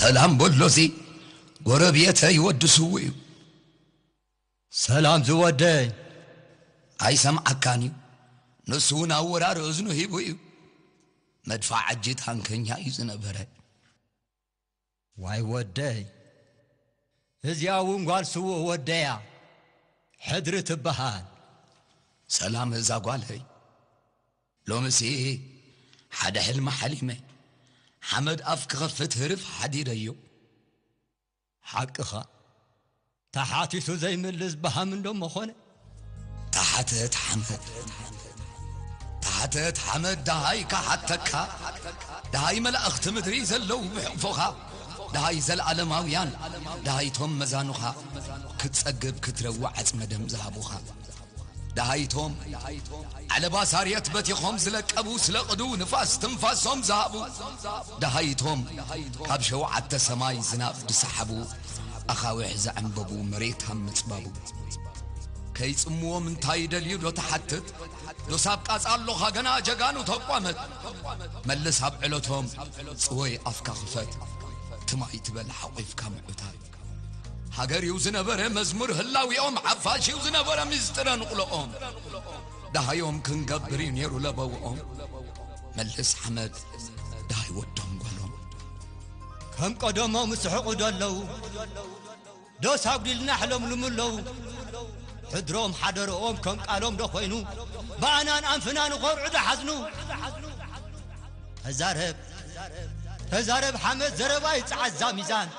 ሰላም በሎሲ፣ ጎረቤተይ ወዲ ስዉእ እዩ። ሰላም ዝወደይ። ኣይሰምዓካን እዩ። ንሱ እውን ኣወራር እዝኑ ሂቡ እዩ። መድፋዕ ኣጂ ታንከኛ እዩ ዝነበረ። ዋይ ወደይ፣ እዚኣ እውን ጓል ስዉእ ወደያ፣ ሕድሪ ትበሃል። ሰላም እዛ ጓለይ። ሎምሲ ሓደ ሕልሚ ሓሊመ። ሓመድ ኣፍ ክኸፍት ህርፍ ሓዲረዮ። ሓቅኻ፣ ተሓቲቱ ዘይምልስ በሃም እንዶ መኾነ። ተሓተት ሓመድ፣ ተሓተት ሓመድ፣ ደሃይ ክሓተካ። ደሃይ መላእኽቲ ምድሪ ዘለዉ ብሕቑፎኻ። ደሃይ ዘለዓለማውያን፣ ደሃይቶም መዛኑኻ። ክትጸግብ ክትረዊ ዓጽመ ደም ዝሃቡኻ። ደሃይቶም ዓለባ ሳርየት በቲኾም ዝለቀቡ፣ ስለቕዱ ንፋስ ትንፋሶም ዝሃቡ። ደሃይቶም ካብ ሸውዓተ ሰማይ ዝናብ ዝሰሓቡ፣ ኣኻውሕ ዘዕንበቡ መሬት ኣብ ምጽባቡ። ከይጽምዎም እንታይ ይደልዩ ዶ ትሓትት? ዶስ ኣብ ቃጻ ኣሎኻ ገና ጀጋኑ ተቋመት። መልስ ኣብ ዕለቶም ጽወይ ኣፍካ ክፈት። ትማይ ትበል ሓቑፍካ ምዑታት። ሃገር እዩ ዝነበረ መዝሙር ህላዊኦም፣ ሓፋሽ እዩ ዝነበረ ሚስጥረ ንቑለኦም። ደሃዮም ክንገብር እዩ ነይሩ ለበውኦም። መልስ ሓመድ ደሃይ ወዶም ጓሎም። ከም ቀደሞም ይስሕቑ ዶ ኣለዉ? ዶስ ኣጉዲልና ሕለምልሙ ኣለዉ? ሕድሮም ሓደረኦም ከም ቃሎም ዶ ኮይኑ? ብኣናን ኣንፍና ንኾርዑ ዶ ሓዝኑ? ተዛረብ፣ ተዛረብ ሓመድ ዘረባ ይጽዓዛ ሚዛን።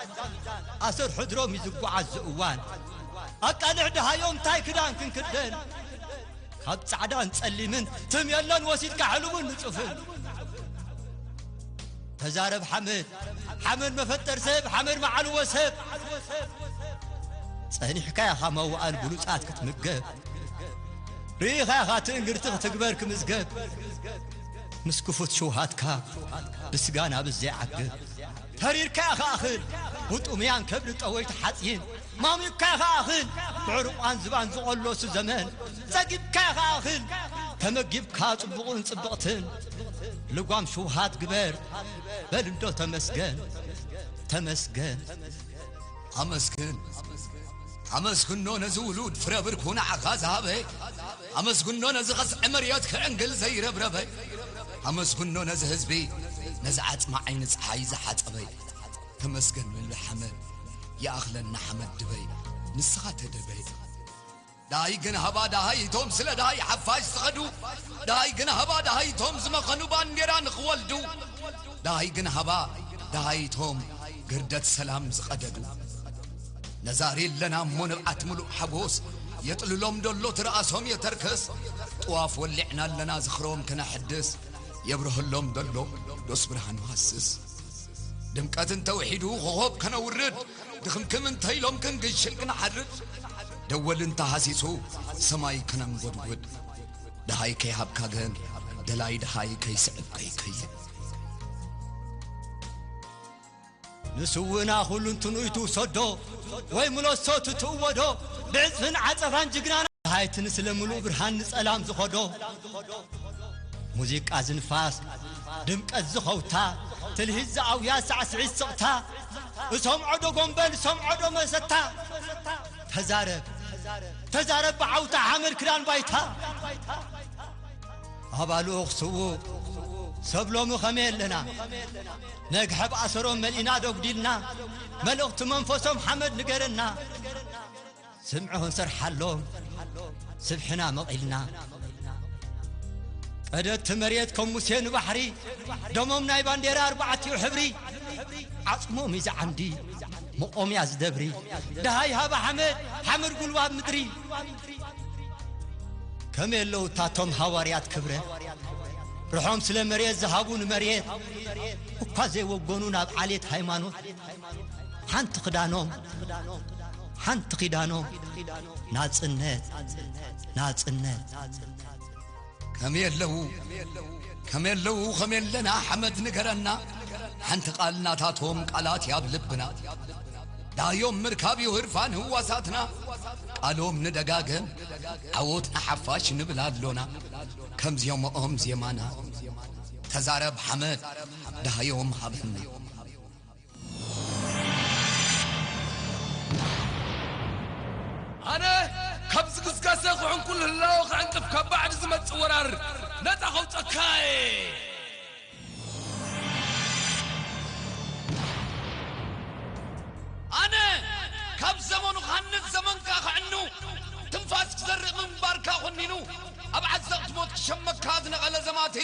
ኣሰር ሕድሮም እዩ ዝጓዓዝ ዝእዋን። ኣቃልዕ ደሃዮም እንታይ ክዳን ክንክደን? ካብ ጻዕዳን ጸሊምን ትም የለን ወሲድካ ሕሉምን ንጹፍን። ተዛረብ ሓመድ፣ ሓመድ መፈጠር ሰብ፣ ሓመድ መዓልዎ ሰብ። ጸኒሕካ ኢኻ መዋእል ብሉጻት ክትምገብ። ርኢኻ ኢኻ ትእንግርቲ ክትግበር ክምዝገብ። ምስ ክፉት ሽውሃትካ ብስጋና ብዘይዓግብ። ተሪርካ ኢኻ ኣኽል ብጥሙያን ከብዲ ጠወይቲ ሓጺን። ማሚቕካ ኢኻ ኣኽል ብዕሩቋን ዝባን ዝቖለሱ ዘመን። ጸጊብካ ኢኻ ኣኽል ተመጊብካ ጽቡቕን ጽብቕትን። ልጓም ሽውሃት ግበር በል እንዶ ተመስገን፣ ተመስገን። ኣመስግን፣ ኣመስግኖ ነዚ ውሉድ ፍረ ብርኩ ንዓኻ ዝሃበ። ኣመስግኖ ነዚ ኸስዐ መርየት ክዕንግል ዘይረብረበ። ኣመስግኖ ነዚ ህዝቢ፣ ነዚ ዓጽሚ ዓይኒ ጸሓይ ዝሓጸበ። ተመስገን ንብል ሓመድ፣ ይኣኽለና ሓመድ ድበይ፣ ንስኻ ተደበይ። ደሃይ ግን ሃባ ደሃይቶም ስለ ደሃይ ሓፋሽ ዝኸዱ፣ ደሃይ ግን ሃባ ደሃይቶም ዝመኸኑ ባንዴራ ንኽወልዱ፣ ደሃይ ግን ሃባ ደሃይቶም ግርደት ሰላም ዝቐደዱ። ነዛሪ ኣለና እሞ ንብዓት ምሉእ ሓጎስ፣ የጥልሎም ደሎ ትርኣሶም የተርከስ። ጥዋፍ ወሊዕና ኣለና ዝኽሮም ክነሕድስ፣ የብርሀሎም ደሎ ዶስ ብርሃን ሃስስ። ድምቀት እንተውሒዱ ኮኾብ ከነውርድ፣ ድኽምክም እንተኢሎም ክንግሽል ክንሓርድ፣ ደወል እንተሃሲሱ ሰማይ ከነንጎድጉድ። ደሃይ ከይሃብካ ግን ደላይ ደሃይ ከይስዕብ ከይከይድ። ንስውእና ኩሉ እንትንኡ ይትውሰዶ፣ ወይ ምለሶ ትትእወዶ፣ ብዕጽፍን ዓጸፋን ጅግናና። ደሃይቲ ንስለ ምሉእ ብርሃን ንጸላም ዝኸዶ። ሙዚቃ ዝንፋስ፣ ድምቀት ዝኸውታ፣ ትልሂት ዝኣውያ ሳዕስዒት ስቕታ። እሰምዖ ዶ ጎንበል፣ እሰምዖ ዶ መሰታ። ተዛረብ፣ ተዛረብ ብዓውታ ሓመድ ክዳን ባይታ። ኣባልኡ ክስውእ ሰብ ሎሚ ከመይ ኣለና? ነግሐብ ኣሰሮም መሊእና ዶጉዲልና፣ መልእኽቲ መንፈሶም ሓመድ ንገረና። ስምዑ ክንሰርሓሎም ስብሕና መቒልና። ቀደድቲ መሬት ከም ሙሴ ንባሕሪ፣ ደሞም ናይ ባንዴራ ኣርባዕቲኡ ሕብሪ። ዓጽሞም እዩ ዝዓምዲ መቖምያ ዝደብሪ። ደሃይ ሃባ ሓመድ፣ ሓመድ ጉልባብ ምድሪ። ከመይ ኣለዉ እታቶም ሃዋርያት ክብረት፣ ርሖም ስለ መሬት ዝሃቡ ንመሬት። እኳ ዘይወገኑ ናብ ዓሌት ሃይማኖት። ሓንቲ ክዳኖም፣ ሓንቲ ኪዳኖም፣ ናጽነት፣ ናጽነት። ከመይ ኣለዉ፣ ከመይ ኣለዉ፣ ከመይ ኣለና ሓመድ ንገረና። ሓንቲ ቃል ናታቶም ቃላት ኣብ ልብና። ዳዮም ምርካብ እዩ ህርፋን ህዋሳትና። ቃሎም ንደጋገም፣ ዓወት ንሓፋሽ ንብል ኣሎና። ከም ዜማኦም ዜማና። ተዛረብ ሓመድ፣ ዳዮም ሃበና። ዘኹሕን ኩሉ ህላወ ክዕንቅፍ ካብ ባዕዲ ዝመጽእ ወራር ነጻ ከውጸካ እየ። ኣነ ካብ ዘመኑ ክሃንጽ ዘመንካ ከዕኑ ትንፋስ ክዘርእ ምንባርካ ኮኒኑ ኣብ ዓዘቕቲ ሞት ክሸመካ ዝነቐለ ዘማቲ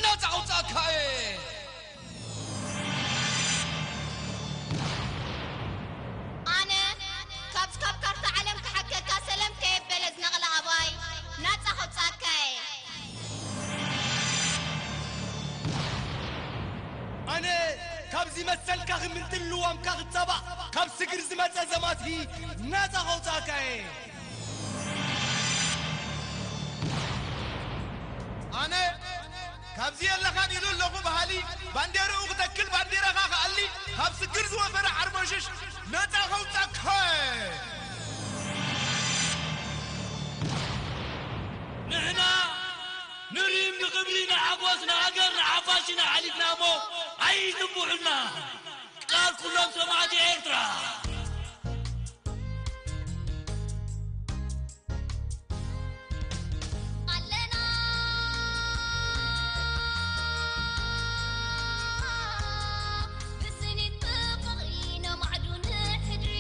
ነጻ ከውጸካ እየ። ኣነ ካብዚ ካብ ካርታ ዓለም ክሓከካ ሰለም ከየበለ ዝነቕለ ኣባይ ናጻ ከውጻካ እየ። ኣነ ካብዚ መሰልካ ክምንጥል ልዋምካ ክጻባእ ካብ ስግር ዝመጸ ዘማቲ ናጻ ከውጻካ እየ። ኣነ ካብዚ የለኻን ኢሉ ኣለኹ በሃሊ፣ ባንዴርኡ ክተክል ባንዴራኻ ክኣሊ፣ ካብ ስግር ዝወፈረ ዓርሞሽሽ ነጻ ከውጻካ። ንሕና ንሪም ንኽብሪ ንሓጎስ ንሃገር ንሓፋሽና ሓሊፍና እሞ ኣይትንብሑልና። ቃል ኩሎም ሰማዕቲ ኤርትራ። ኣለና ብስኒት ብፍቕሪ ነማዕዱ ንሕድሪ።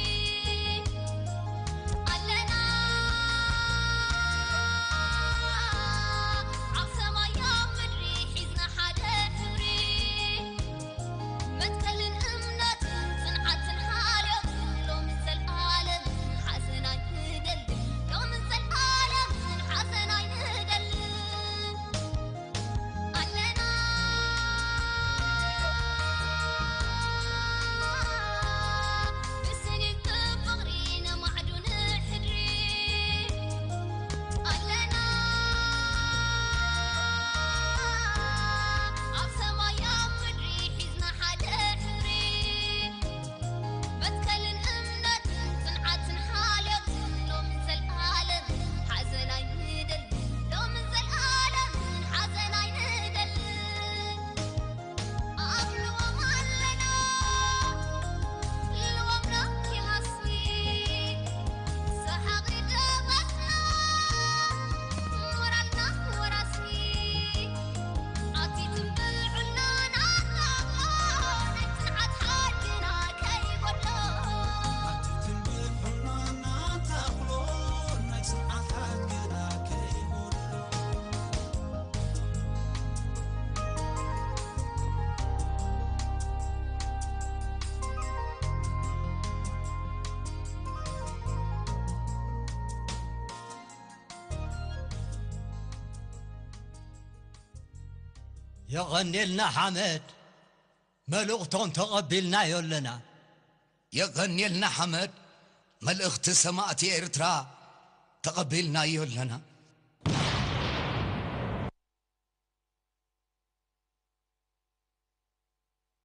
ኣለና ኣብ ሰማይ ኣብ ምድሪ ሒዝና ሓደ ሕብሪ። መትከልን እምነትን ጽንዓትን ሓልዮትን ሎምን ዘለኣለምን ሓዘን ኣይንደልን። ሎምን ዘለኣለምን ሓዘን ኣይንደልን። ኣለና ብስኒት ብፍቕሪ ነማዕዱ ንሕድሪ። ኣለና ኣብ ሰማይ ኣብ ምድሪ ሒዝና ሓደ ሕብሪ። መትከልን እምነትን ጽንዓትን ሓልዮትን ሎምን ዘለኣለምን ሓዘን ኣይንደልን። ሎምን ዘለኣለምን ሓዘን ኣይንደልን። ኣብ ልዎም ኣለና፣ ልዎም ዶ ይሃስኒ? ሰሓቕ ይደበስና፣ ሞራልና ወራስኒ። ኣቲ ትንብል ዑናና፣ ናይ ጽንዓት ሓድግና ከይጎድሎ። ኣቲ ትንብል ዑናና፣ ተኽሎ ናይ ጽንዓት ሓድግና ከይጎድሎ። የቐኔልና ሓመድ፣ መልእኽቶም ተቐቢልናዮ ኣለና። የቐኔልና ሓመድ፣ መልእኽቲ ሰማእቲ ኤርትራ ተቐቢልናዮ ኣለና።